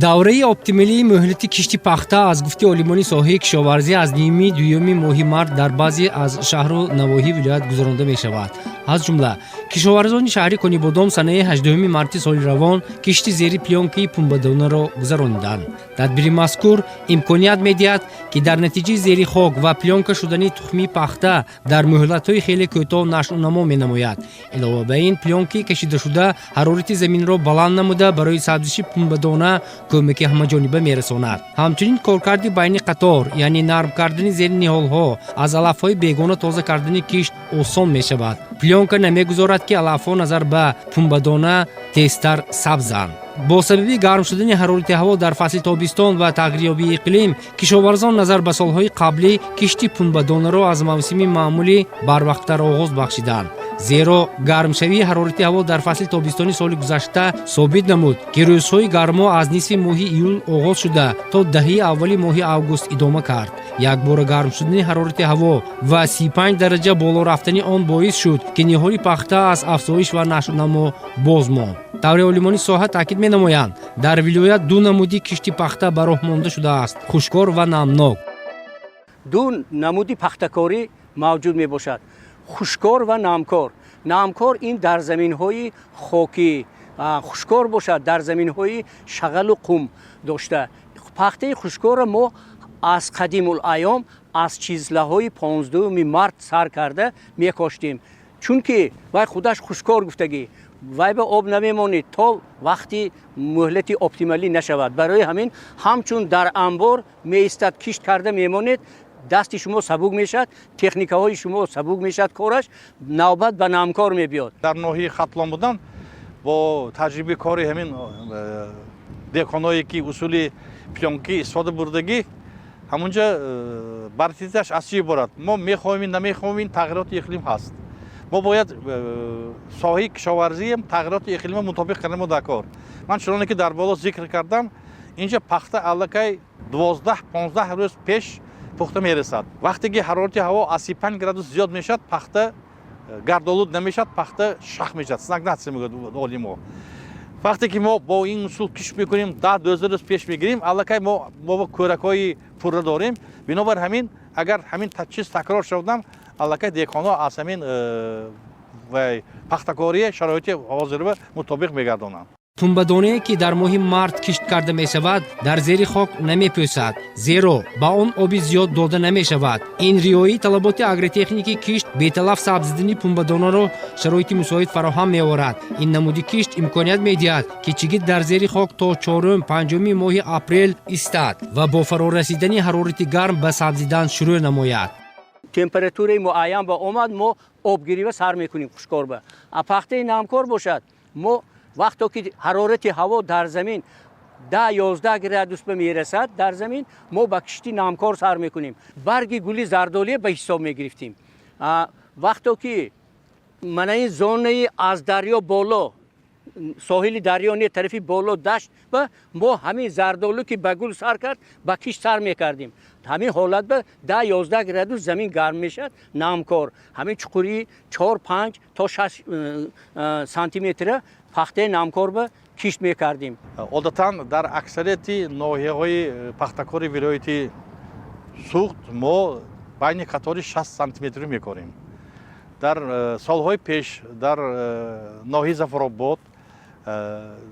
Давраи оптималии муҳлати кишти пахта, аз гуфти олимони соҳаи кишоварзӣ, аз ними дуюми моҳи март дар баъзе аз шаҳру навоҳии вилоят гузаронда мешавад. Аз ҷумла кишоварзони шаҳри Конибодом санаи 18 марти соли равон кишти зери плёнкаи пунбадонаро гузарониданд. Тадбири мазкур имконият медиҳад, ки дар натиҷаи зери хок ва плёнка шудани тухмии пахта дар муҳлатҳои хеле кӯтоҳ нашъунамо менамояд. Илова ба ин, плёнкаи кашидашуда ҳарорати заминро баланд намуда, барои сабзиши пунбадона кӯмаки ҳамаҷониба мерасонад. Ҳамчунин коркарди байни қатор, яъне нарм кардани зери ниҳолҳо, аз алафҳои бегона тоза кардани кишт осон мешавад. Плёнка намегузорад, ки алафҳо назар ба пунбадона тезтар сабзанд. Бо сабаби гарм шудани ҳарорати ҳаво дар фасли тобистон ва тағйирёбии иқлим, кишоварзон назар ба солҳои қаблӣ кишти пунбадонаро аз мавсими маъмулӣ барвақттар оғоз бахшиданд, зеро гармшавии ҳарорати ҳаво дар фасли тобистони соли гузашта собит намуд, ки рӯзҳои гармо аз нисфи моҳи июл оғоз шуда, то даҳаи аввали моҳи август идома кард. Якбора гарм шудани ҳарорати ҳаво ва 35 дараҷа боло рафтани он боис шуд, ки ниҳоли пахта аз афзоиш ва нашъунамо боз монд. Тавре олимони соҳа таъкид менамоянд, дар вилоят ду намуди кишти пахта ба роҳ монда шудааст: хушкор ва намнок. Ду намуди пахтакорӣ мавҷуд мебошад: хушкор ва намкор. Намкор ин дар заминҳои хокӣ, хушкор бошад дар заминҳои шағалу қум дошта. Пахтаи хушкорро мо аз қадимулайём, аз числаҳои 15 март сар карда мекоштем, чунки вай худаш хушкор гуфтагӣ, вай ба об намемонид, то вақти муҳлати оптималӣ нашавад. Барои ҳамин ҳамчун дар анбор меистад, кишт карда мемонед, дасти шумо сабук мешавад, техникаҳои шумо сабук мешавад кораш. Навбат ба намкор мебиёд. Дар ноҳияи Хатлон будам, бо таҷрибаи кори ҳамин деҳқоное, ки усули плёнкӣ истифода бурдагӣ, ҳамунҷа барраситаш аз чӣ иборат? Мо мехоҳем, намехоҳем, ин тағйироти иқлим ҳаст. Мо бояд соҳаи кишоварзиам тағйироти иқлима мутобиқ кардан мо дар кор. Ман чуноне ки дар боло зикр кардам, инҷа пахта аллакай 12-15 рӯз пеш пухта мерасад. Вақте ки ҳарорати ҳаво аз 35 градус зиёд мешавад, пахта гардолуд намешавад, пахта шах мешавад, стагнатсия мегӯяд олимо. Вақте ки мо бо ин усул кишт мекунем, 10-12 рӯз пеш мегирем, аллакай мо кӯракҳои пурра дорем. Бинобар ҳамин, агар ҳамин чиз такрор шавдам, аллакай деҳқонҳо аз ҳамин пахтакорӣ шароити ҳозирба мутобиқ мегардонанд. Пунбадонае, ки дар моҳи март кишт карда мешавад, дар зери хок намепӯсад, зеро ба он оби зиёд дода намешавад. Ин риояи талаботи агротехники кишт беталаф сабзидани пунбадонаро шароити мусоид фароҳам меорад. Ин намуди кишт имконият медиҳад, ки чигит дар зери хок то чорум, панҷуми моҳи апрел истад ва бо фарорасидани ҳарорати гарм ба сабзидан шурӯъ намояд. Температураи муайян ба омад, мо обгирива сар мекунем хушкорба. А пахтаи намкор бошад, мо вақто ки ҳарорати ҳаво дар замин 10-11 градус ба мерасад дар замин, мо ба кишти намкор сар мекунем. Барги гули зардолия ба ҳисоб мегирифтем. Вақто ки мана ин зонаи аз дарё боло, соҳили дарё не, тарафи боло дашт ба мо ҳамин зардолу ки ба гул сар кард, ба кишт сар мекардем. Ҳамин ҳолат ба 10-11 градус замин гарм мешавад, намкор ҳамин чуқурии 4, 5 то 6 сантиметра пахтаи намкор ба кишт мекардем. Одатан дар аксарияти ноҳияҳои пахтакори вилояти Суғд мо байни қатори 60 сантиметрӣ мекорем. Дар солҳои пеш дар ноҳияи Зафаробод,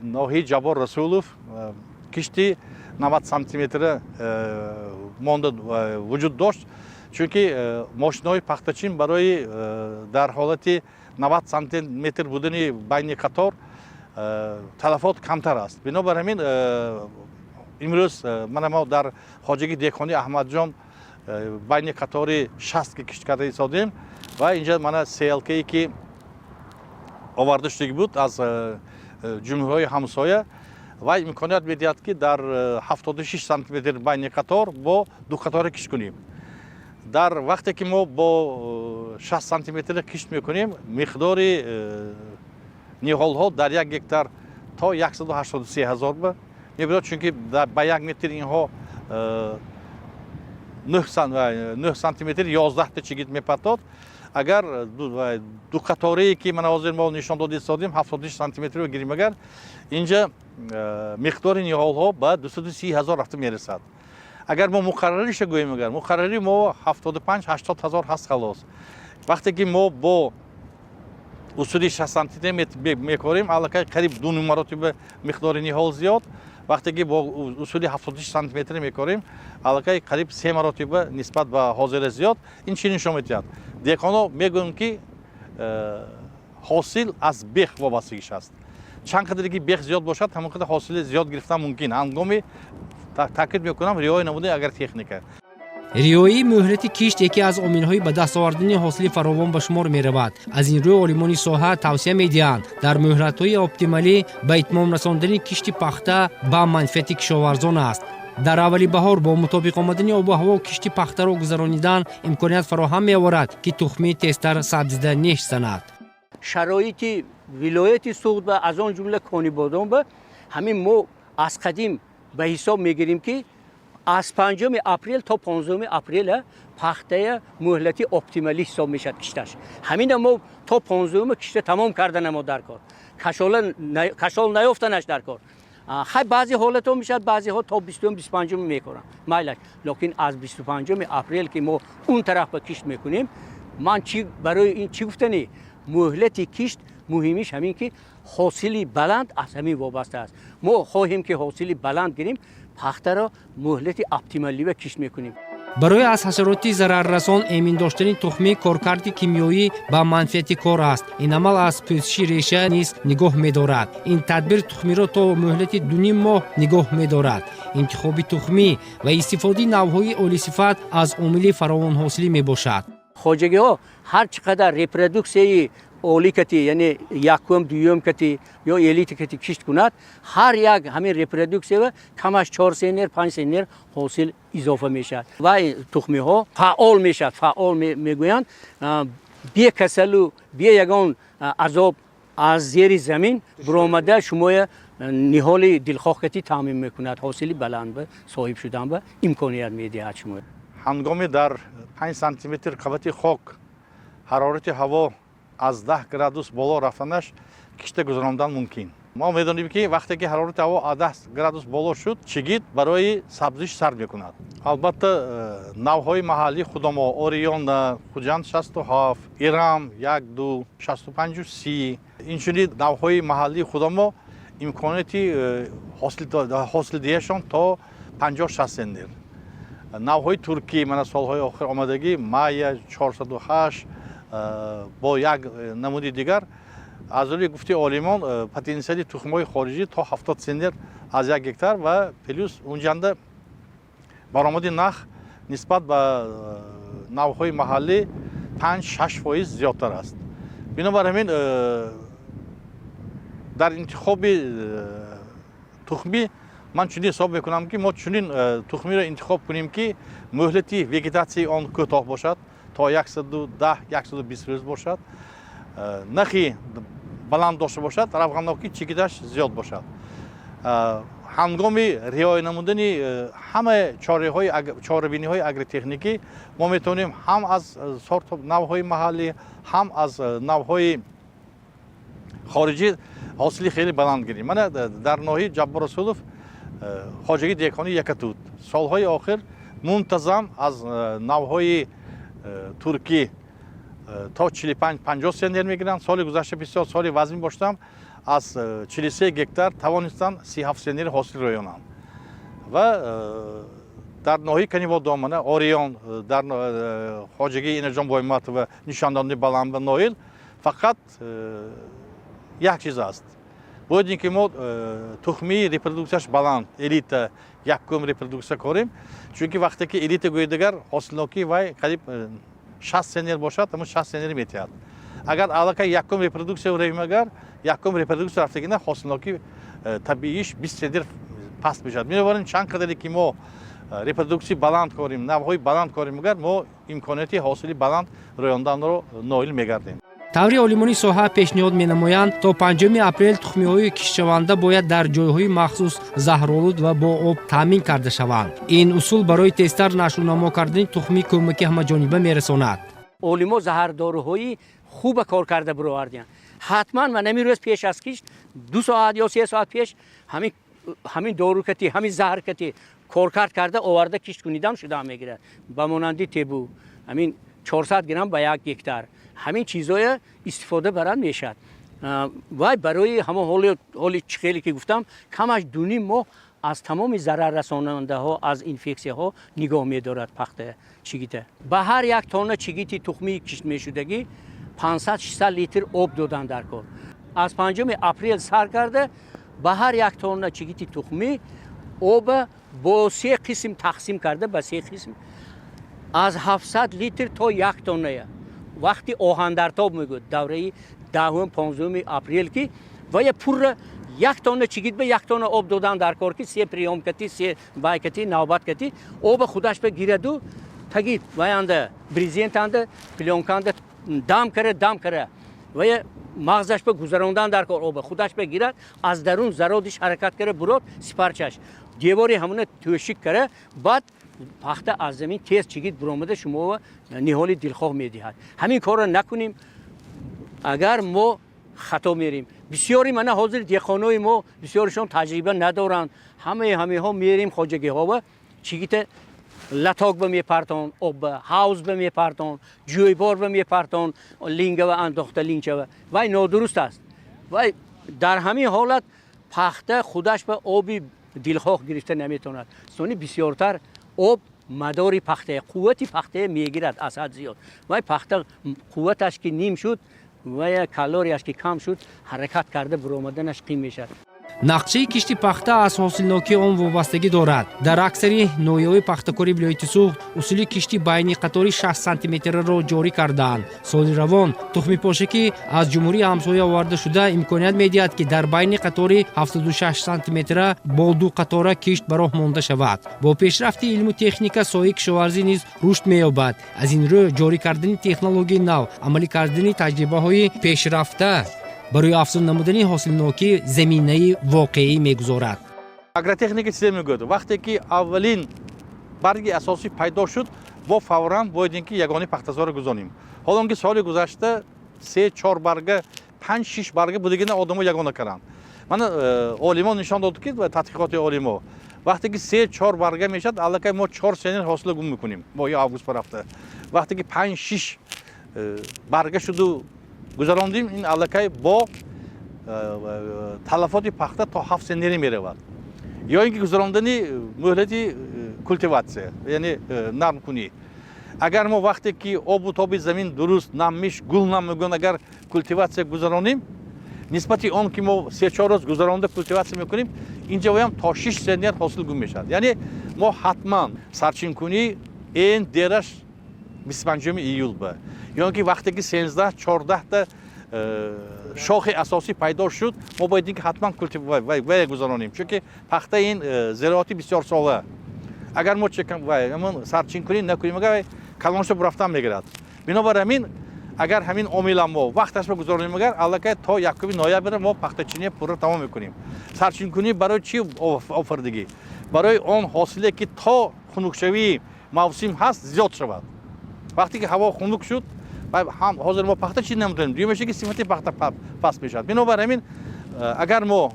ноҳияи Ҷаббор Расулов кишти 90 сантиметра монда вуҷуд дошт, чунки мошинаҳои пахтачин барои дар ҳолати 90 сантиметр будани байни қатор талафот камтар аст. Бинобар ҳамин, имрӯз мана мо дар хоҷагии деҳқонии Аҳмадҷон байни қатори 60 ки кишт карда истодем ва инҷа мана сеялкае, ки оварда шудагӣ буд аз ҷумҳуриҳои ҳамсоя, ва имконият медиҳад, ки дар 76 сантиметр байни қатор бо ду қатора кишт кунем. Дар вақте ки мо бо 60 сантиметр кишт мекунем, миқдори ниҳолҳо дар як гектар то 183 ҳазор ба мебирад, чунки ба як метр инҳо 9 сантиметр 11-та чигит мепартод. Агар ду қаторае, ки мана ҳозир мо нишон дода истодем, 76 сантиметрро гирем, агар инҷа миқдори ниҳолҳо ба 230 ҳазор рафта мерасад. Агар мо муқаррариша гӯем, агар муқаррари мо 75 80 ҳазор ҳаст, халос. Вақте ки мо бо усули 60 сантиметр мекорем, аллакай қариб 2,5 маротиба миқдори ниҳол зиёд. Вақте ки бо усули 76 сантиметр мекорем, аллакай қариб се маротиба нисбат ба ҳозира зиёд. Ин чӣ нишон медиҳад? Деҳқонҳо мегӯянд, ки ҳосил аз бех вобастагиш аст. Чанд қадре ки бех зиёд бошад, ҳамон қадар ҳосили зиёд гирифтан мумкин, ҳангоми, таъкид мекунам, риоя намудани агротехника. Риояи муҳлати кишт яке аз омилҳои ба даст овардани ҳосили фаровон ба шумор меравад. Аз ин рӯ олимони соҳа тавсия медиҳанд, дар муҳлатҳои оптималӣ ба итмом расондани кишти пахта ба манфиати кишоварзон аст. Дар аввали баҳор бо мутобиқ омадани обу ҳаво кишти пахтаро гузаронидан имконият фароҳам меоварад, ки тухмӣ тезтар сабзида неш занад. Шароити вилояти Суғд ба аз он ҷумла Конибодом ба ҳамин мо аз қадим ба ҳисоб мегирем, ки аз 5 апрел то 15 апрела пахтая муҳлати оптималӣ ҳисоб мешавад кишташ. Ҳамина мо то 15-ума кишта тамом карда мо дар кор, кашол наёфтанаш дар кор. Хай, баъзе ҳолатҳо мешавад, баъзеҳо то 20-ум, 25-ум мекоранд, майлаш. Лекин аз 25 апрел ки мо он тараф ба кишт мекунем, ман чи барои ин чӣ гуфтанӣ, муҳлати кишт муҳимиш ҳамин ки ҳосили баланд аз ҳамин вобаста аст. Мо хоҳем ки ҳосили баланд гирем, пахтаро муҳлати оптималива кишт мекунем. Барои аз ҳашароти зараррасон эмин доштани тухмӣ коркарди кимиёӣ ба манфиати кор аст. Ин амал аз пӯсиши реша низ нигоҳ медорад. Ин тадбир тухмиро то муҳлати 2,5 моҳ нигоҳ медорад. Интихоби тухмӣ ва истифодаи навъҳои олисифат аз омили фаровонҳосилӣ мебошад. Хоҷагиҳо ҳар чӣ қадар репродуксияи олӣ кати, яъне якум, дуюм кати ё элита кати кишт кунад, ҳар як ҳамин репродуксия камаш 4 центнер, 5 центнер ҳосил изофа мешавад ва тухмиҳо фаъол мешавад. Фаъол мегӯянд, бекасалу бе ягон азоб аз зери замин буромада шумоя ниҳоли дилхоҳ кати таъмин мекунад, ҳосили баланд ба соҳиб шудан ба имконият медиҳад шумо. Ҳангоми дар 5 сантиметр қабати хок ҳарорати ҳаво аз 10 градус боло рафтанаш, кишта гузарондан мумкин. Мо медонем, ки вақте ки ҳарорати ҳаво аз 10 градус боло шуд, чигит барои сабзиш сар мекунад. Албатта, навъҳои маҳаллии худамо Ориёна, Хуҷанд 67, Ирам як ду, 65-у 30, инчунин навъҳои маҳаллии худамо имконияти ҳосилдиҳияшон то 50-60 центнер. Навъҳои туркӣ, мана, солҳои охир омадагӣ Майя 408 бо як намуди дигар, аз рӯи гуфти олимон, потенсиали тухмҳои хориҷӣ то 70 центнер аз 1 гектар ва плюс унҷанда баромади нах нисбат ба навъҳои маҳаллӣ 5-6% зиёдтар аст. Бинобар ҳамин, дар интихоби тухмӣ ман чунин ҳисоб мекунам, ки мо чунин тухмиро интихоб кунем, ки муҳлати вегетатсияи он кӯтоҳ бошад, то 110, 120 рӯз бошад, нахи баланд дошта бошад, равғанокӣ чигиташ зиёд бошад. Ҳангоми риоя намудани ҳама чорабиниҳои агротехникӣ мо метавонем ҳам аз сорт навъҳои маҳаллӣ, ҳам аз навъҳои хориҷӣ ҳосили хеле баланд гирем. Мана, дар ноҳияи Ҷаббор Расулов хоҷагии деҳқонии Якатут солҳои охир мунтазам аз навъҳои туркӣ то 45, 50 центнер мегиранд. Соли гузашта бисёр соли вазмин боштам, аз 43 гектар тавонистанд 37 центнери ҳосил рӯёнанд. Ва дар ноҳияи Канибодом, мана, Ориён дар хоҷагии Инаҷон Бойматова нишондоди баланд ба ноил. Фақат як чиз аст: бояд ин ки мо тухмии репродуксияш баланд, элита, якум репродуксия корем, чунки вақте ки элита гӯи дигар, ҳосилнокии вай қариб 60 центнер бошад, ҳамун 60 центнер метиҳад. Агар аллакай якум репродуксия равем, агар якум репродуксия рафтагина, ҳосилнокии табииш 20 центнер паст мешавад. Бинобар ин, чанд қадаре ки мо репродуксияи баланд корем, навъҳои баланд корем, агар мо имконияти ҳосили баланд рӯёнданро ноил мегардем. Таври олимони соҳа пешниҳод менамоянд, то 5 апрел тухмиҳои киштшаванда бояд дар ҷойҳои махсус заҳролуд ва бо об таъмин карда шаванд. Ин усул барои тезтар нашъунамо кардани тухмӣ кӯмаки ҳамаҷониба мерасонад. Олимо заҳардоруҳои хуба кор карда бировардиянд. Ҳатман ва нами рӯз пеш аз кишт 2 соат ё 3 соат пеш ҳамин дорукати, ҳамин заҳркати коркард карда оварда кишт кунидам шуда мегирад. Ба монанди тебу ҳамин 400 грамм ба 1 гектар ҳамин чизоя истифода баранд мешавад. Вай барои ҳамон ҳоли чихеле ки гуфтам, камаш 2.5 моҳ аз тамоми зараррасонандаҳо, аз инфексияҳо нигоҳ медорад пахта чигита. Ба ҳар 1 тонна чигити тухмии киштмешудагӣ 500-600 литр об додан дар кор. Аз 5 апрел сар карда ба ҳар 1 тонна чигити тухмӣ оба бо се қисм тақсим карда, ба се қисм, аз 700 литр то 1 тонная. Вақти оҳандартоб мегӯяд, давраи 10-ум, 15 апрел, ки вая пурра 1 тонна чигит ба 1 тонна об додан дар кор, ки се приём кати, се байкати, навбат кати оба худаш ба гираду таги ваянда брезентанда, плёнканда дам кара, дам кара вая мағзаш ба гузарондан дар кор. Оба худаш ба гирад, аз дарун зародиш ҳаракат кара бурод, сипарчаш девори ҳамона тӯшик кара, баъд пахта аз замин тез чигит буромада шумо ниҳоли дилхоҳ медиҳад. Ҳамин корро накунем агар, мо хато мерем. Бисёри мана ҳозир деҳқонои мо бисёришон таҷриба надоранд. Ҳамаи ҳамиҳо мерем хоҷагиҳова, чигита лоток ба мепартон, обба ҳавз ба мепартон, ҷӯйбор ба мепартон, лингава андохта линчава. Вай нодуруст аст. Вай дар ҳамин ҳолат пахта худаш ба оби дилхоҳ гирифта наметавонад. Сони бисёртар об мадори пахтая, қуввати пахтая мегирад аз ҳад зиёд. Вай пахта қувваташ ки ним шуд, вая калорияш ки кам шуд, ҳаракат карда буромаданаш қин мешавад. Нақшаи кишти пахта аз ҳосилнокии он вобастагӣ дорад. Дар аксари ноҳияҳои пахтакори вилояти Суғд усули кишти байни қатори 6 сантиметраро ҷорӣ кардаанд. Соли равон тухмипоше, ки аз ҷумҳурии ҳамсоя оварда шуда, имконият медиҳад, ки дар байни қатори 76 сантиметра бо ду қатора кишт ба роҳ монда шавад. Бо пешрафти илму техника соҳаи кишоварзӣ низ рушд меёбад. Аз ин рӯ ҷорӣ кардани технологияи нав, амалӣ кардани таҷрибаҳои пешрафта барои афзун намудани ҳосилнокӣ заминаи воқеӣ мегузорад. Агротехника чизе мегӯяд: вақте ки аввалин барги асосӣ пайдо шуд, мо фавран бояд ин ки ягони пахтазорро гузонем. Ҳоло он ки соли гузашта се, чор барга, панҷ, шиш барга будагина одамо ягона карданд. Мана олимон нишон дод, ки тадқиқоти олимо, вақте ки се, чор барга мешавад, аллакай мо 4 центнер ҳосила гум мекунем моҳи август рафта. Вақте ки панҷ, шиш барга шуду гузарондим, ин аллакай бо талафоти пахта то 7 центнере меравад. Ё ин ки гузарондани муҳлати культиватсия, яъне нармкунӣ. Агар мо вақте ки обу тоби замин дуруст, наммиш гул намегӯянд, агар культиватсия гузаронем, нисбати он ки мо се-чор рӯз гузаронда культиватсия мекунем, инҷа воям то 6 центнер ҳосил гум мешавад. Яъне мо ҳатман сарчинкунӣ эн дераш 25 июл ба ё ки вақте ки 13, 14-та шохи асосӣ пайдо шуд, мо бояд ин ки ҳатман вая гузаронем, чунки пахта ин зироати бисёрсола. Агар мо сарчинкунӣ накунем, агар калонша бурафтан мегирад. Бинобар ҳамин, агар ҳамин омила мо вақташро гузаронем, агар аллакай то 1 ноябр мо пахтачиния пурра тамом мекунем. Сарчинкунӣ барои чӣ офардагӣ? Барои он ҳосиле ки то хунукшавии мавсим ҳаст, зиёд шавад. Вақте ки ҳаво хунук шуд, ҳам ҳозир мо пахта чӣ наметавонем, дуюм меша ки сифати пахта паст мешавад. Бинобар ҳамин, агар мо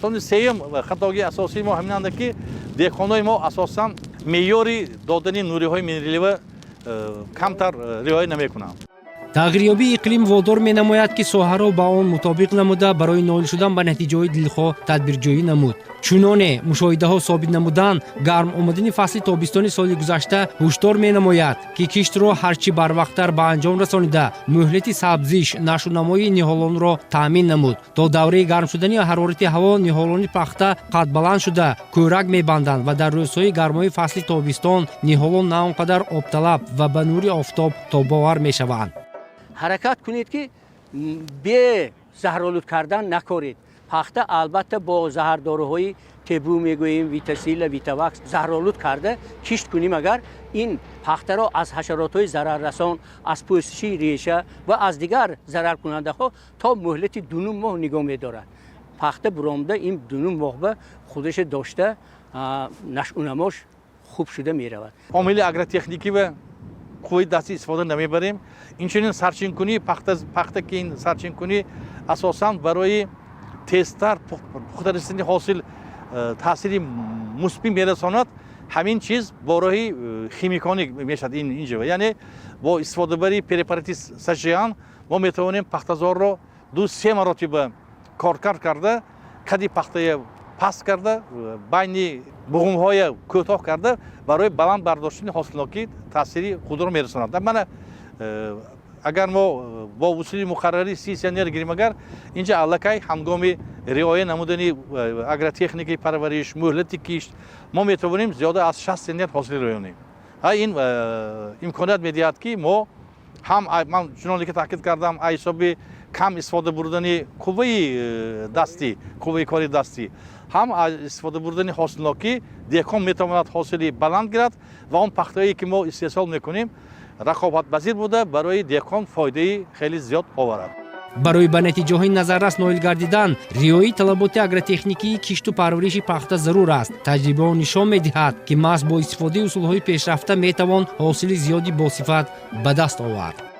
сони сеюм хатогии асосии мо ҳаминанда, ки деҳқонои мо асосан меъёри додани нуриҳои минералива камтар риоя намекунанд. Тағйирёбии иқлим водор менамояд, ки соҳаро ба он мутобиқ намуда, барои ноил шудан ба натиҷаҳои дилхоҳ тадбирҷӯӣ намуд. Чуноне мушоҳидаҳо собит намуданд, гарм омадани фасли тобистони соли гузашта ҳушдор менамояд, ки киштро ҳарчи барвақттар ба анҷом расонида, муҳлати сабзиш, нашъунамои ниҳолонро таъмин намуд. То давраи гарм шудани ҳарорати ҳаво ниҳолони пахта қадбаланд шуда, кӯрак мебанданд ва дар рӯзҳои гармои фасли тобистон ниҳолон на он қадар обталаб ва ба нури офтоб тобовар мешаванд. Ҳаракат кунед, ки бе заҳролуд кардан накоред. Пахта албатта бо заҳрдоруҳои тебу мегӯем, Витасила, Витавакс заҳролуд карда кишт кунем агар, ин пахтаро аз ҳашаротҳои зараррасон, аз пӯсиши реша ва аз дигар зараркунандаҳо то муҳлати 2.5 моҳ нигоҳ медорад. Пахта буромада ин 2.5 моҳ ба худаша дошта, нашъунамош хуб шуда меравад. Омили агротехникӣ ва Қувваи дастӣ истифода намебарем. Инчунин сарчинкунии пахта, ки ин сарчинкунӣ асосан барои тезтар пухта расидани ҳосил таъсири мусбӣ мерасонад. Ҳамин чиз бо роҳи химиконӣ мешавад инҷо, яъне бо истифодабарии препарати Сажиан мо метавонем пахтазорро 2-3 маротиба коркард карда, қади пахтая паст карда, байни буғумҳоя кӯтоҳ карда, барои баланд бардоштани ҳосилнокӣ таъсири худро мерасонад. Мана, агар мо бо усули муқаррарӣ 30 центнер гирем, агар инҷа аллакай ҳангоми риоя намудани агротехникаи парвариш, муҳлати кишт мо метавонем зиёда аз 60 центнер ҳосил рӯёнем. Ин имконият медиҳад, ки мо ҳам, ман чуноне ки таъкид кардам, аз ҳисоби кам истифода бурдани қувваи дастӣ, қувваи кори дастӣ, ҳам аз истифода бурдани ҳосилнокӣ деҳқон метавонад ҳосили баланд гирад ва он пахтае, ки мо истеҳсол мекунем, рақобатпазир буда, барои деҳқон фоидаи хеле зиёд оварад. Барои ба натиҷаҳои назаррас ноил гардидан, риояи талаботи агротехникии кишту парвариши пахта зарур аст. Таҷрибаҳо нишон медиҳад, ки маҳз бо истифодаи усулҳои пешрафта метавон ҳосили зиёди босифат ба даст овард.